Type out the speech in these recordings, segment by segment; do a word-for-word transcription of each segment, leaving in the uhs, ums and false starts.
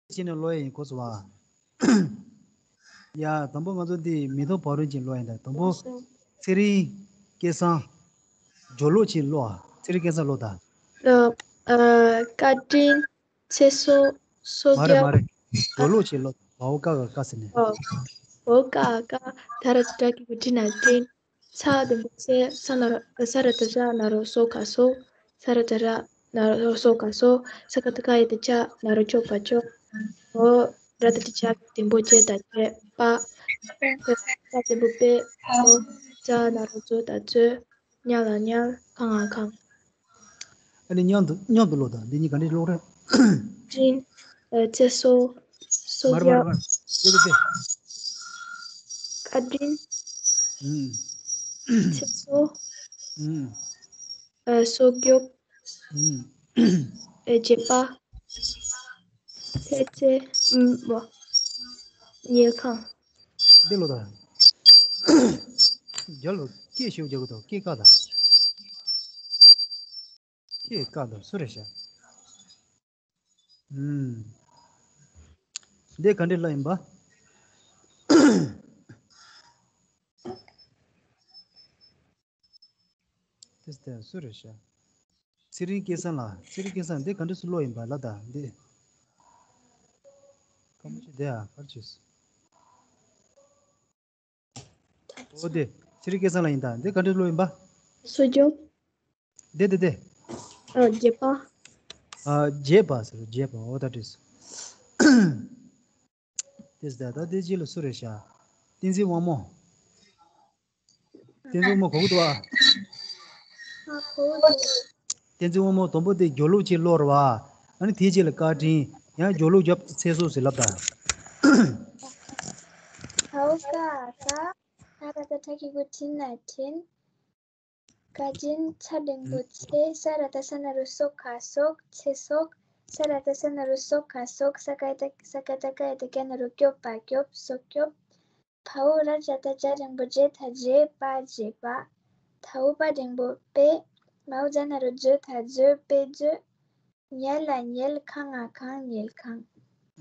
བྱས་ནས་ཀློག་ཡ་ཡིན། གོ་སོང་བ། ཡ། དང་པོ་ང་ཚོ་འདི་མི་ཐོག་བར་རུ་ཅིག་ཀློག་ཡ་ཡིན་ད། དང་པོ་ཚེ་རིང་སྐལ་བཟང་། སྦྱོར་ཀློག་ཅིག་ཀློག་ཨ། ཚེ་རིང་སྐལ་བཟང་ཀློག་ད། ཀློག་ཨ། བཀའ་དྲིན། ཚེ་སྲོག་སྲོག་མ་རེད་མ་རྒྱབ། རེད། སྦྱོར་ཀློག་ཅིག་ཀློག་བ་འོ་ཀ་ག་བཀའ་ཟེར་ནས། ཨོ། འོ་ཀ་ཀ། ད་ར་ཏ་ཏྲ་གི་གུ་དྲི་ན་དྲིན། ས་འགྲེང་བུ་ཚེ། ས་ན་རོ། ས་ར་ཏ་ས་ན་རོ་སོ་ག་སྲོག་ས་ར་ཏ་ས་ན་རོ་སོ་ག་སྲོག་ས་ག་ཏ་ཀ་ཡ་ཏ་སྐྱ་ན་རོ་སྐྱོ་པ་སྐྱོབ། འོ། ར་ཏ་ཏ་རྒྱ་འགྲེང་བུ་རྒྱ་ད་རྒྱས་པ། པ་འགྲེང་བུ་པས། འོ། ཛ་ན་རོ་ཛོ་ད་རྗོད། ཉ་ལ་ཉལ། ཁ་ང་ཁང་། ཨ་ནི་མཉམ་དུ་མཉམ་དུ་ཀློག་དང་། འདི་གཉིས་ག་འདྲས་ཀློག་རེད། དྲིན། ཨ། ཚེ་སྲོག་སྲོག་མ་རེད་མ་རེད་མ་རེད། དེ་དེ་དེ། བཀའ་དྲིན། ཨུམ། ཚེ་སྲོག་ཨུམ། ཨ། སྲོག་སྐྱོབ། ཨུམ། ཨ། བརྗེད་པ། ཚེ་ཚེ། ཨུམ། བ། ཉལ་ཁང་། འདི་ཀློག་དང་། རྒྱབ་ལ་སྐད་ཤུགས་རྒྱག་གི་འདུག་སྐད་བཀག་དང་། སྐད་བཀག་དང་། སུ་རེད་ཤག་ཨུམ། འདི་ག་འདྲས་ཀློག་ཡིན་པ། དེ་ལྟར་སུ་རེད་ཤག་ཚེ་རིང་སྐལ་བཟང་ལགས། ཚེ་རིང་སྐལ་བཟང་འདི་ག་འདྲས་སེ་ཀློག་ཡིན་པ་ལབ་དང་འདི། ཁ་མོ་ཆེ་དེ་ཨ་ཕར་ཆོས། འོ་དེ། ཚེ་རིང་སྐལ་བཟང་ལགས་ཡིན་ད། འདི་ག་འདྲས་ཀློག་ཡིན་པ། སྲོག་སྐྱོབ། འདི་འདི་འདི། ཨ། བརྗེད་པ། ཨ། བརྗེད་པ་ཟེར། བརྗེད་པ། འོ་ད་འགྲིག་སོང་། དེ་ཟེར་ད། ད་དེ་རྗེས་ལ་སུ་རེད་ཤག་བསྟན་འཛིན་དབང་མོ། བསྟན་འཛིན་དབང་མོ་གོ་གི་འདུག་ཨ། ཨ། གོ་གི་འདུག་བསྟན་འཛིན་དབང་མོ་དང་པོ་དེ་སྦྱོར་ཀློག་ཅིག་ཀློག་རེད་བ། ཨ་ནི་དེའི་རྗེས་ལ་བཀའ་དྲིན། ཡང་སྦྱོར་ཀློག་རྒྱབ་ཚེ་སྲོག་ཟེར་ལབ་དང་། བ་འོ་ཀ་ཀ། ད་ར་ཏ་ཏྲ་གི་གུ་དྲི་ན་དྲིན། བཀའ་དྲིན། ཚ་འགྲེང་བུ་ཚེ། ས་ར་ཏ་ས་ན་རོ་སོ་ག་སྲོག་ཚེ་སྲོག་ས་ར་ཏ་ས་ན་རོ་སོ་ག་སྲོག་ས་ག་ཏ་ས་ག་ཏ་ཀ་ཡ་ཏ་སྐྱ་ན་རོ་སྐྱོ་པ་སྐྱོབ། སྲོག་སྐྱོབ། བ་འོ་ར་ཛ་ད་རྒྱ་འགྲེང་བུ་རྒྱ་ད་རྒྱས་པ་རྒྱས་པ། ད་འོ་པ་འགྲེང་བུ་པས། མ་འོ་ཛ་ན་རོ་ཛོ་ད་རྗོད། པས་རྗོད། ཉ་ལ་ཉལ། ཁ་ང་ཁང་། ཉལ་ཁང་།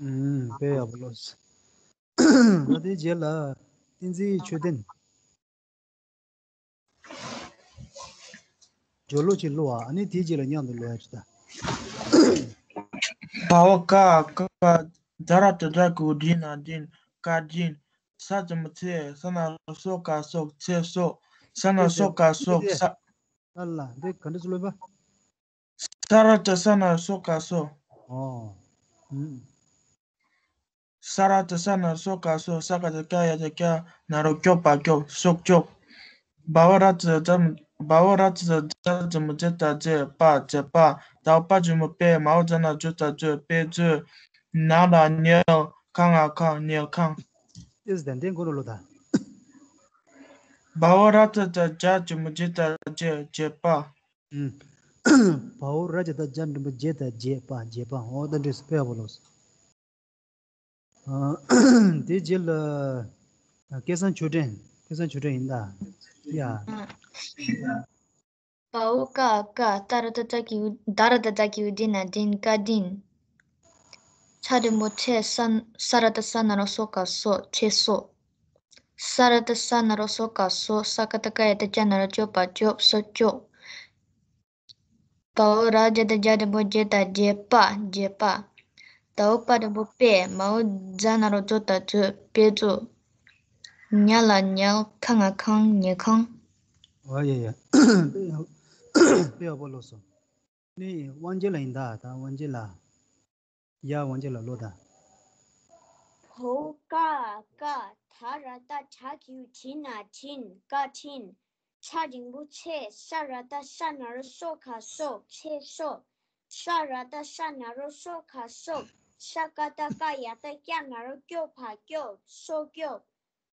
ཨུམ། དཔེ་ཡག་པོ་ལོས། ད་དེའི་རྗེས་ལ་བསྟན་འཛིན་ཆོས་ལྡན། སྦྱོར་ཀློག་ཅིག་ཀློག་ཨ། ཨ་ནི་དེའི་རྗེས་ལ་མཉམ་དུ་ཀློག་ཡ་ཅིག་ད། བ་འོ་ཀ་ཀ། ཛ་ར་ཏ་ཛ་གི་གུ་དྲི་ན་དྲིན། བཀའ་དྲིན། ས་འགྲེང་བུ་ཚེ། ས་ན་རོ་སོ་ག་སྲོག་ཚེ་སྲོག་ས་ན་རོ་སོ་ག་སྲོག་ས། ལ་ལ་འདི་ག་འདྲ་སེ་ཀློག་པ། ས་ར་ཏ་ས་ན་རོ་སོ་ག་སྲོག་ཨོ། ཨུམ། ས་ར་ཏ་ས་ན་རོ་སོ་ག་སྲོག་ས་ག་ཏ་ཀ་ཡ་ཏ་སྐྱ་ན་རོ་སྐྱོ་པ་སྐྱོབ། སྲོག་སྐྱོབ། བ་འོ་ར་ཛ་ཛ་བ་འོ་ར་ཛ་ཛ་རྒྱ་འགྲེང་བུ་རྒྱ་ད་རྒྱས་པ་རྒྱས་པ། ད་འོ་པ་འགྲེང་བུ་པས། མ་འོ་ཛ་ན་རོ་ཛོ་ད་རྗོད། པས་རྗོད། ཉ་ལ་ཉལ། ཁ་ང་ཁང་། ཉལ་ཁང་། ཨེ་ཟེར་དེ་མགོ་ནས་ཀློག་དང་། བ་འོ་ར་ཛ་ད་རྒྱ་འགྲེང་བུ་རྒྱ་ད་རྒྱས། རྒྱས་པ། ཨུམ། བ་འོ་ར་ཛ་ད་རྒྱ་འགྲེང་བུ་རྒྱ་ད་རྒྱས་པ། རྒྱས་པ། འོ་ད་འགྲིག་སོང་། དཔེ་ཡག་པོ་ལོས། ཨ། དེ་རྗེས་ལ་སྐལ་བཟང་ཆོས་སྒྲོན། སྐལ་བཟང་ཆོས་སྒྲོན་ཡིན་ད། ཡ། བ་འོ་ཀ་ཀ། ད་ར་ཏ་ཏྲ་གི་གུ་ད་ར་ཏ་ཏྲ་གི་གུ་དྲི་ན་དྲིན། བཀའ་དྲིན། ཚ་འགྲེང་བུ་ཚེ། ས་ས་ར་ཏ་ས་ན་རོ་སོ་ག་སྲོག་ཚེ་སྲོག་ས་ར་ཏ་ས་ན་རོ་སོ་ག་སྲོག་ས་ག་ཏ་ཀ་ཡ་ཏ་སྐྱ་ན་རོ་སྐྱོ་པ་སྐྱོབ། སྲོག་སྐྱོབ། ད་འོ་ར་ཛ་ད་རྒྱ་འགྲེང་བུ་རྒྱ་ད་རྒྱས་པ། རྒྱས་པ། ད་འོ་པ་འགྲེང་བུ་པས། མ་འོ་ཛ་ན་རོ་ཛོ་ད་རྗོད། པས་རྗོད། ཉ་ལ་ཉལ། ཁ་ང་ཁང་། ཉལ་ཁང་། ཨ་ཡ་ཡ། དཔེ་ཡག་པོ་ཀློག་སོང་། ནི་དབང་རྒྱལ་ལགས་ཡིན་ད། ད་དབང་རྒྱལ་ལགས། ཡ་དབང་རྒྱལ་ལགས་ཀློག་དང་། བ་འོ་ཀ་ཀ། ད་ར་ཏ་ཏྲ་གི་གུ་དྲི་ན་དྲིན། བཀའ་དྲིན། ཚ་འགྲེང་བུ་ཚེ། ས་ར་ཏ་ས་ན་རོ་སོ་ག་སྲོག་ཚེ་སྲོག་ས་ར་ཏ་ས་ན་རོ་སོ་ག་སྲོག་ས་ག་ཏ་ཀ་ཡ་ཏ་སྐྱ་ན་རོ་སྐྱོ་པ་སྐྱོབ། སྲོག་སྐྱོབ།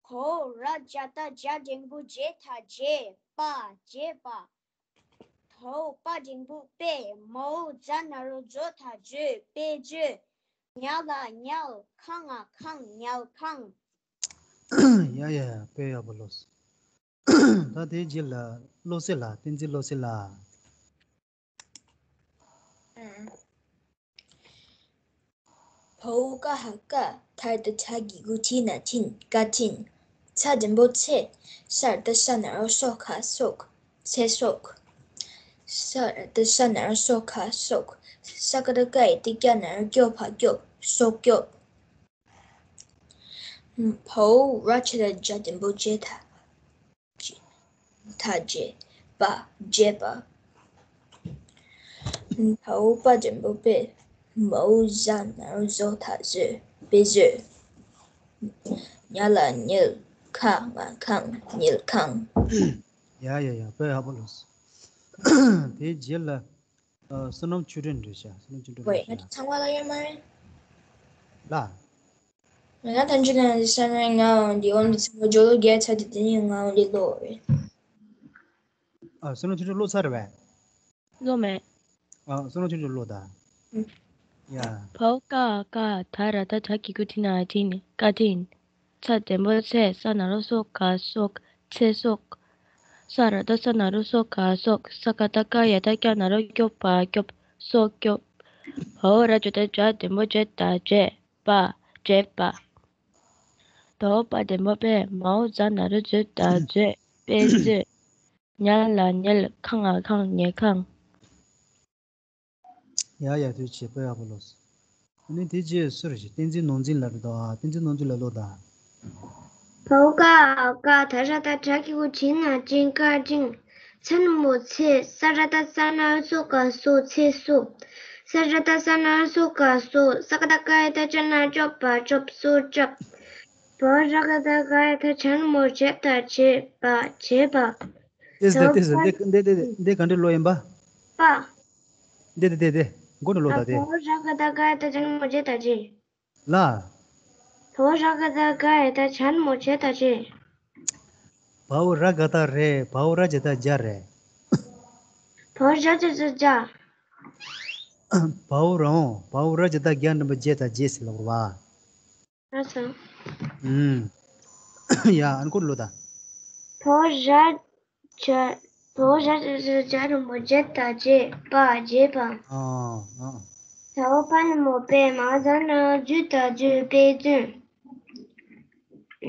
ག་འོ་ར་ཛ་ད་རྒྱ་འགྲེང་བུ་རྒྱ་ད་རྒྱས་པ། རྒྱས་པ། ད་འོ་པ་འགྲེང་བུ་པས། མ་འོ་ཛ་ན་རོ་མཛོ་ད་མཛོད། པས་མཛོད། ཉ་ལ་ཉལ། ཁ་ང་ཁང་། ཉལ་ཁང་། ཡ་ཡ་ཡ། དཔེ་ཡག་པོ་ལོས། ད་དེའི་རྗེས་ལ་བློ་གསལ་ལགས། བསྟན་འཛིན་བློ་གསལ་ལགས། ཨང་། བའོ་ཀ་ཧ་ཀ། ད་ར་བཏགས་གྲ་གི་གུ་དྲི་ན་དྲིན། བཀའ་དྲིན། ཚ་འགྲེང་བུ་ཚེ། ས་ར་བཏགས་སྲ་ན་རོ་སྲོ་ག་སྲོག་ཚེ་སྲོག་ས་ར་བཏགས་སྲ་ན་རོ་སྲོ་ག་སྲོག་ས་ཀ་བཏགས་སྐ་ཡ་བཏགས་སྐྱ་ན་རོ་སྐྱོ་བ་སྐྱོབ། སྲོག་སྐྱོབ། བའོ་ར་བྱ་བཏགས་རྗ་འགྲེང་བུ་རྗེ་ད། ད་རྗེ་པ། རྗེ་པ། བའོ་པ་འགྲེང་བུ་པེ། བའོ་ཟ་ན་རོ་བཟོ་ད་བཟོད། པེ་བཟོད། ཉ་ལ་ཉལ། ཁ་ང་ཁང་། ཉལ་ཁང་། ཡ་ཡ་ཡ། དཔེ་ཡག་པོ་ལོས། དེའི་རྗེས་ལ། ཨ། བསོད་ནམས་ཆོས་སྒྲོན་རེད་ཤག་བསོད་ནམས་ཆོས་སྒྲོན་ཝེ། ལོས་ང་ཤག་ཚང་མ་ལ་ཡོད་མ་རེད། ལ། ང་ད་འཇུ་ན་ས་མེ་ང་འདི་འོ་འདི་ཚང་མ་ཇོ་ལོ་རྒྱལ་ཚ་དེ་དེ་ནི་ང་འོ་འདི་ལོ་རེད། ཨ། བསོད་ནམས་ཆོས་སྒྲོན་ལོ་ཚར་རེད་པས། ལོ་མེད། ཨ། བསོད་ནམས་ཆོས་སྒྲོན་ལོ་ད། ཡ། བའོ་ཀ་ཀ། ད་ར་བཏགས་གྲ་གི་གུ་དྲི་ན་དྲིན། བཀའ་དྲིན། ཚ་འགྲེང་བུ་ཚེ། ས་ན་རོ་སྲོ་ག་སྲོག་ཚེ་སྲོག་ས་ར་བཏགས་སྲ་ན་རོ་སྲོ་ག་སྲོག་ས་ཀ་བཏགས་སྐ་ཡ་བཏགས་སྐྱ་ན་རོ་སྐྱོ་བ་སྐྱོབ། སྲོག་སྐྱོབ། བའོ་ར་བྱ་བཏགས་རྗ་འགྲེང་བུ་རྗེ་ད་རྗེ་པ། རྗེ་པ། བའོ་པ་འགྲེང་བུ་པེ། བའོ་ཟ་ན་རོ་བཟོ་ད་བཟོད། པེ་བཟོད། ཉ་ལ་ཉལ། ཁ་ང་ཁང་། ཉལ་ཁང་། ཡ་ཡ། ཐུགས་རྗེ་ཆེ། དཔེ་ཡག་པོ་ལོས། ཨ་ནི་དེ་རྗེས་སུ་རེད་ཤག་བསྟན་འཛིན་ནོར་འཛིན་ལགས་རེད་དོ། བསྟན་འཛིན་ནོར་འཛིན་ལགས་ལོ་ད། བའོ་ཀ་ཀ། ད་ར་བཏགས་གྲ་གི་གུ་དྲི་ན་དྲིན། བཀའ་དྲིན། ཚ་འགྲེང་བུ་ཚེ། ས་ར་བཏགས་སྲ་ན་རོ་སྲོ་ག་སྲོག་ཚེ་སྲོག་ས་ར་བཏགས་སྲ་ན་རོ་སྲོ་ག་སྲོག་ས་ཀ་བཏགས་སྐ་ཡ་བཏགས་སྐྱ་ན་རོ་སྐྱོ་བ་སྐྱོབ། སྲོག་སྐྱོབ། བའོ་ར་ག་བཏགས་ག་ཡ་བཏགས་གྲ་འགྲེང་བུ་རྗེ་ད་རྗེ་པ། རྗེ་པ། ཏེ་ཟེར་ཏེ་ཟེར། འདི་འདི་འདི་འདི་ག་འདྲ་ལོ་ཡིན་པ། པ། འདི་འདི་འདི་འདི་མགོ་ནས་ལོ་ད་དེ། བའོ་ར་ག་བཏགས་ག་ཡ་བཏགས་གྲ་འགྲེང་བུ་རྗེ་ད་རྗེ། ལ། བའོ་ར་ག་བཏགས་ག་ཡ་བཏགས་གྲ་འགྲེང་བུ་རྗེ་ད་རྗེ། བའོ་ར་ག་བཏགས་རེད། བའོ་ར་བྱ་བཏགས་རྗ་རེད། བའོ་ར་བྱ་བཏགས་རྗ། བའོ་ར་འོང་། བའོ་ར་བྱ་བཏགས་རྒྱ་འགྲེང་བུ་རྒྱས་ད་རྗེས་ཟེར་ལབ་པ། ར་ས། ཨུམ། ཡ། ཨ་ནི་སྐོར་ལོ་ད། བའོ་ར་བྱ། བའོ་ར་བྱ་བྱ་བྱ་འགྲེང་བུ་བྱེ་ད་བྱེད་པ། བྱེད་པ། ཨ་ཨ། ཟ་འོག་པ་འགྲེང་བུ་པས། མ་ཟ་ན་རོ་ཇུ་ད་ཇུ། དཔེ་ཇུ།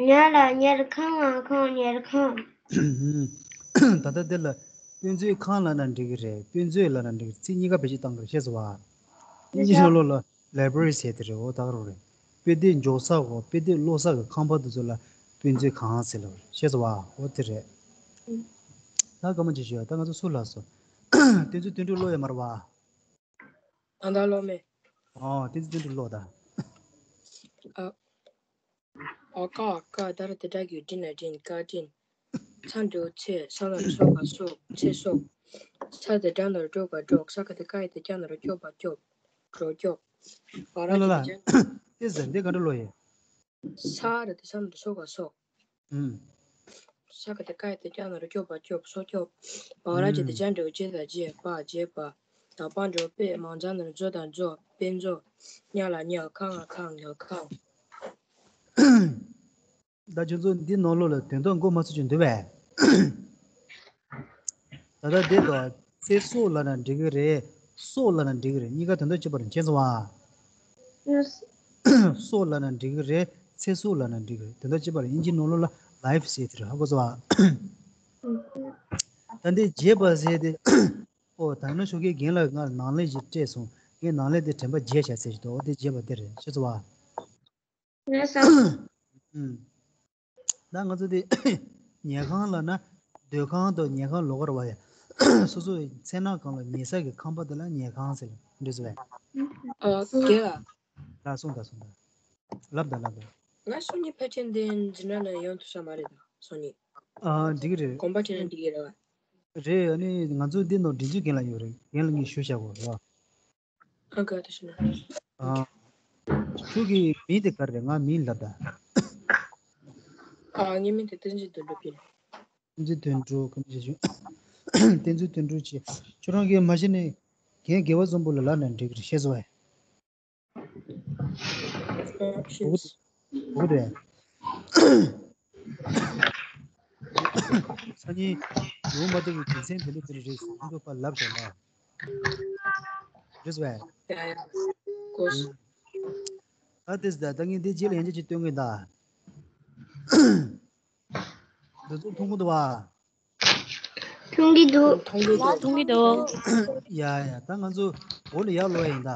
ཉ་ལ་ཉལ། ཁ་ང་ཁང་། ཉལ་ཁང་། ད་ལྟ་འདི་ལ་དཔེ་མཛོད་ཁང་ལབ་ན་འགྲིག་གི་རེད། དཔེ་མཛོད་ལབ་ན་འགྲིག་གི་རེད། ཚིག་གཉིས་ཀ་བེད་སྤྱོད་བཏང་གི་རེད། ཤེས་སོང་བ། དབྱིན་ཇི་ནང་ལོགས་ལ་library ཟེར་དེ་རེད། འོ་ད་ག་རང་རེད། དཔེ་དེབ་འཇོག་ས་གོ། དཔེ་དེབ་ཀློག་ས་གི་ཁང་པ་དེ་ཚོ་ལ་དཔེ་མཛོད་ཁང་ཟེར་ལབ་རེད། ཤེས་སོང་བ། འོ་དེ་རེད། ད་སྐར་མ་གཅིག་ཞུ་ཡ། ད་ང་ཚོ་སུ་ལ་སོ། བསྟན་འཛིན་དོན་གྲུབ་ཀློག་ཡ་མ་རེད་བ། ཨ། ད་ཀློག་མེད། ཨོ། བསྟན་འཛིན་དོན་གྲུབ་ཀློག་ད། ཨ། འ་ཀ་འ་ཀ། ད་ར་བཏགས་གྲ་གི་གུ་དྲི་ན་དྲིན། བཀའ་དྲིན། ཚ་འགྲེང་བུ་ཚེ། ས་ན་རོ་སོ་ག་སྲོག་ཚེ་སྲོག་ས་ར་བཏགས་སྒྲ་ན་རོ་སྒྲོ་ག་སྒྲོག་ས་ཀ་བཏགས་སྐྱ་ཡ་བཏགས་སྐྱ་ན་རོ་སྐྱོ་བ་སྐྱོབ། སྒྲོ་སྐྱོབ། བ་ར་ལ་ལ་བྱེད་བཏགས་རྗེ། ཏེ་ཟེར་འདི་ག་འདྲ་ཀློག་ཡིན། ས་ར་བཏགས་སྲ་ན་རོ་སྲོ་ག་སྲོག་ཨུམ། ས་ཀ་བཏགས་སྐ་ཡ་བཏགས་སྐྱ་ན་རོ་སྐྱོ་བ་སྐྱོབ། སྲོག་སྐྱོབ། བ་ར་བྱེད་བཏགས་རྗ་འགྲེང་བུ་རྗེ་ད་རྗེ། པ། རྗེ་པ། ད་པ་འགྲེང་བུ་པེ། མ་ཛ་ན་རོ་མཛོ་ད་མཛོ། དཔེ་མཛོ། ཉ་ལ་ཉལ། ཁ་ང་ཁང་། ཉལ་ཁང་། ད་ཁྱོད་ཚོ་འདི་ནང་ལོགས་ལ་དོན་དག་མགོ་མ་ཚོས་ཀྱི་འདུག་པས། ད་ལྟ་འདི་དང་ཚེ་སྲོག་ལབ་ན་འགྲིག་གི་རེད། སྲོག་ལབ་ན་འགྲིག་གི་རེད། གཉིས་ཀ་དོན་དག་གཅིག་པ་རེད། མཁྱེན་སོང་བ། སྲོག་ལབ་ན་འགྲིག་གི་རེད། ཚེ་སྲོག་ལབ་ན་འགྲིག་གི་རེད། དོན་དག་གཅིག་པ་རེད། དབྱིན་ཇིའི་ནང་ལོགས་ལ་life ཟེར་དེ་རེད། ཧ་གོ་སོང་བ། ད་འདི་རྗེ་པ་ཟེར་དེ། ཨོ། ད་ནི་ཞོགས་ཀས་རྒན་ལགས་ང་ནང་ལས་ཞིག་སྤྲད་སོང་། ངས་ནང་ལས་དེ་དྲན་པ་བརྗེད་བཞག་ཟེར་ཞིག་འདུག་འོ་དེ་རྗེ་པ་དེ་རེད། ཤེས་སོང་བ། ལགས་སོ། ཨུམ། ད་ང་ཚོ་དེ་ཉལ་ཁང་ལབ་ན་སྡོད་ཁང་དང་ཉལ་ཁང་ལོགས་ཀ་རེད་བ་ཡ། སོ་སོའི་མཚན་ནག་སྒང་ལ་ཉལ་ས་གི་ཁང་པ་དེ་ལ་ཉལ་ཁང་ཟེར། འགྲིག་སོང་བས། ཨ། རྒན་ལགས། ལགས་སོ། ད་སོང་ད། ལབ་ད་ལབ་ད། ང་སང་ཉིན་ཕལ་ཆེར་འདི་འཛིན་གྲྭ་ནང་ཡོང་ཐུབ་ས་མ་རེད་ད་སང་ཉིན། ཨ། འགྲིག་གི་རེད། དགོངས་པ་དྲན་ན་འགྲིག་གི་རེད་བ། རེད། ཨ་ནི་ང་ཚོ་འདི་ནང་སྒྲིག་འཛུགས་རྒན་ལགས་ཡོད་རེད། རྒན་ལགས་ངས་ཞུ་བྱ་དགོས་རེད་བ། ཨ། དགའ་བསུ་ཞུ་ན། ཨ། ཁྱོད་ཀྱི་མིང་དེ་ག་རེ་རེད། ང་མིང་ལབ་ད། ཨ། ངའི་མིང་དེ་བསྟན་འཛིན་དོན་གྲུབ་ཡིན། བསྟན་འཛིན་དོན་གྲུབ། བཀའ་དྲིན་ཆེ་ཞུ། བསྟན་འཛིན་དོན་གྲུབ་ཅེས། ཁྱོད་རང་གིས་མ་གཞི་ནས་རྒན་རྒྱལ་བ་བཟང་པོ་ལ་ལབ་ན་འགྲིག་གི་རེད། ཤེས་སོང་བས། ཨ། ཤེས། འོ་རེད། སང་ཉིན་ཡོང་མ་ཐུབ་པའི་རྒྱུ་མཚན་དེ་འདྲ་དེ་འདྲ་རེད། ཁོང་ཚོ་ཕར་ལབ་བྱས་ན། རེད་པས། ཡ་ཡ། གོ་སོང་། ད་དེ་ཟེར་ད་ངས་འདི་རྗེས་ལ་ཡང་བསྐྱར་ཅིག་སྟོན་གི་ད། འདི་ཚོ་མཐོང་གི་འདུག་བ། མཐོང་གི་འདུག་མཐོང་གི་འདུག་མཐོང་གི་འདུག་ཡ་ཡ། ད་ང་ཚོ་འོག་ནས་ཡར་ཀློག་ཡ་ཡིན་ད།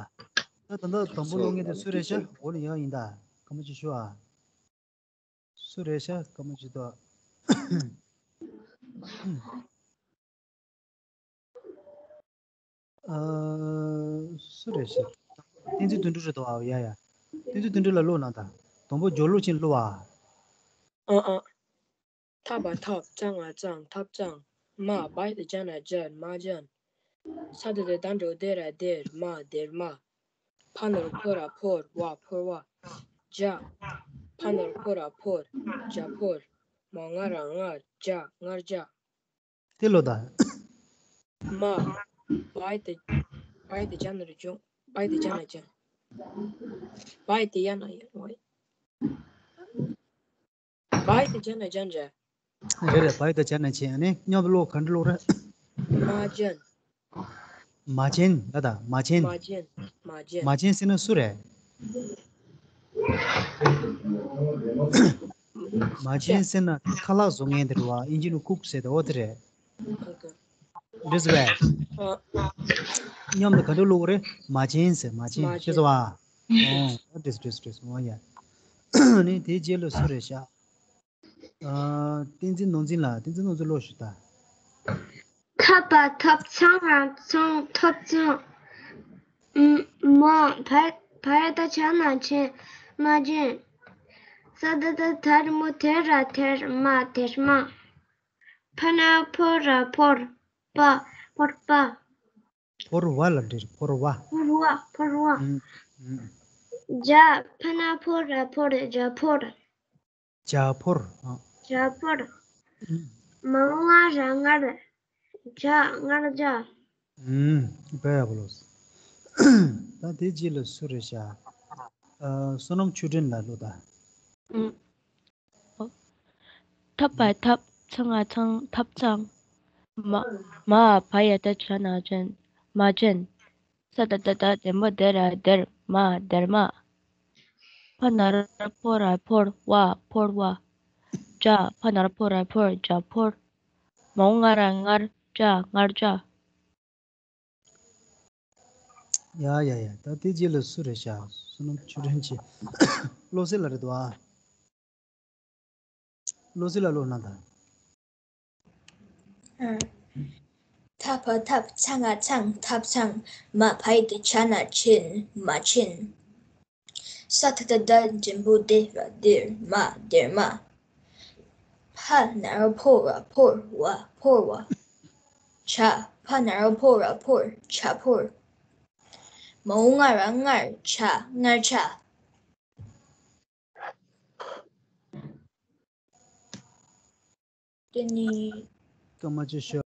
ད་ད་ལྟ་དང་པོ་ཀློག་མཁན་དེ་སུ་རེད་ཤག་འོག་ནས་ཡར་ཡིན་ད། སྐར་མ་གཅིག་ཞུ་ཨ། སུ་རེད་ཤག་སྐར་མ་གཅིག་ཏོ། ཨ། སུ་རེད་ཤག་བསྟན་འཛིན་དོན་གྲུབ་རེད་དོ། ཨ། ཡ་ཡ། བསྟན་འཛིན་དོན་གྲུབ་ལ་ཀློག་གནང་དང་། དང་པོ་སྦྱོར་ཀློག་ཅིག་ཀློག་ཨ། ཨ་ཨ། ཐ་བ་ཐབ། ཚ་ང་ཚང་། ཐབ་ཚང་། མ་བ་ཡ་བཏགས་བྱ་ན་བྱན། མ་བྱན། ས་ད་བཏགས་སྡ་འགྲེང་བུ་སྡེ་ར་སྡེར། མ་སྡེར་མ། ཕ་ན་རོ་ཕོ་ར་ཕོར། བ་ཕོར་བ། ཇ། ཕ་ན་རོ་ཕོ་ར་ཕོར། ཇ་ཕོར། མ་འོག་ང་ར་མངར། ཇ་མངར་ཇ། དེ་ཀློག་དང་། མ། བ་ཡ་བཏགས། བ་ཡ་བཏགས་བྱ་ན་རོ་བྱུང་། བ་ཡ་བཏགས་བྱ་ན་བྱན། བ་ཡ་བཏགས་ཡ་ན་ཡན། བ་ཡ་བཏགས་བྱ་ན་བྱན་ཇ། རེད་རེད། བ་ཡ་བཏགས་བྱ་ན་བྱན། ཨ་ནི་མཉམ་དུ་ཀློག་ག་འདྲ་ཀློག་རེད། མ་བྱན། མ་བྱན་ལ་ད། མ་བྱན། མ་བྱན། མ་བྱན། མ་བྱན་ཟེར་ན་སུ་རེད། མ་བྱན་ཟེར་ན་ཁ་ལག་བཟོ་མཁན་དེ་རེད་བ། ཨིན་ཇི་ནང་ཀུག་ཟེར་དེ། འོ་དེ་རེད། འགྲིག་སོང་བས། མཉམ་དུ་ག་འདྲ་ཀློག་རེད། མ་བྱན་ཟེར། མ་བྱན། མ་བྱན། ཤེས་སོང་བ། ཨོ་འགྲིག་སོང་འགྲིག་སོང་འགྲིག་སོང་། ཨོ་ཡ། ནི་དེའི་རྗེས་ལ་སུ་རེད་ཤག་ཨ། བསྟན་འཛིན་ནོར་འཛིན་ལགས། བསྟན་འཛིན་ནོར་འཛིན་ཀློག་ཞུ་ད། ཐ་བ་ཐབ། ཚ་ང་ཚང་། ཐབ་ཚང་། མ། བ་ཡ་བཏགས་བྱ་ན་བྱན། མ་བྱན། ས་ད་བཏགས་སྡ་རོ་སྡོ་ར་སྡེར། མ་སྡེར་མ། ཕ་ན་རོ་ཕོ་ར་ཕོར། བ་ཕོར་བ། ཕོར་བ་ལ་འགྲིག་ཕོར་བ། ཕོར་བ། ཕོར་བ། ཨུམ། ཨུམ། ཇ། ཕ་ན་རོ་ཕོ་ར་ཕོར། ཇ་ཕོར། ཇ་ཕོར། ཨ། ཇ་ཕོར། ཨུམ། མ་འོག་ང་ར་མངར། ཇ་མངར་ཇ། ཨུམ། དཔེ་ཡག་པོ་ཀློག་སོང་། ད་དེའི་རྗེས་ལ་སུ་རེད་ཤག་ཨ། བསོད་ནམས་ཆོས་སྒྲོན་ལགས་ཀློག་ད། ཨུམ། ཐ་བ་ཐབ། ཚ་ང་ཚང་། ཐབ་ཚང་། མ། མ་བ་ཡ་བཏགས་བྱ་ན་བྱན། མ་བྱན། ས་ད་བཏགས་སྡ་རོ་སྡོ་ར་སྡེར། མ་སྡེར་མ། ཕ་ན་རོ་ཕོ་ར་ཕོར། བ་ཕོར་བ། ཇ། ཕ་ན་རོ་ཕོ་ར་ཕོར། ཇ་ཕོར། མ་འོག་ང་ར་མངར། ཇ་མངར་ཇ། ཡ་ཡ་ཡ། ད་དེ་རྗེས་ལ་སུ་རེད་ཤག་བསོད་ནམས་ཆོས་སྒྲོན་གྱིས། བློ་གསལ་ལགས་རེད་འདུག་ཨ། བློ་གསལ་ལགས་ཀློག་གནང་དང་། ཨ། ཐ་བ་ཐབ། ཚ་ང་ཚང་། ཐབ་ཚང་། མ་བ་ཡ་བཏགས་བྱ་ན་བྱན། མ་བྱན། ས་ད་བཏགས་སྡ་འགྲེང་བུ་སྡེ་ར་སྡེར། མ་སྡེར་མ། ཕ་ན་རོ་ཕོ་ར་ཕོར། བ་ཕོར་བ། ཇ། ཕ་ན་རོ་ཕོ་ར་ཕོར། ཇ་ཕོར། མ་འོག་ང་ར་མངར། ཇ་མངར་ཇ། དེ་ནི། སྐར་མ་གཅིག་ཞུ།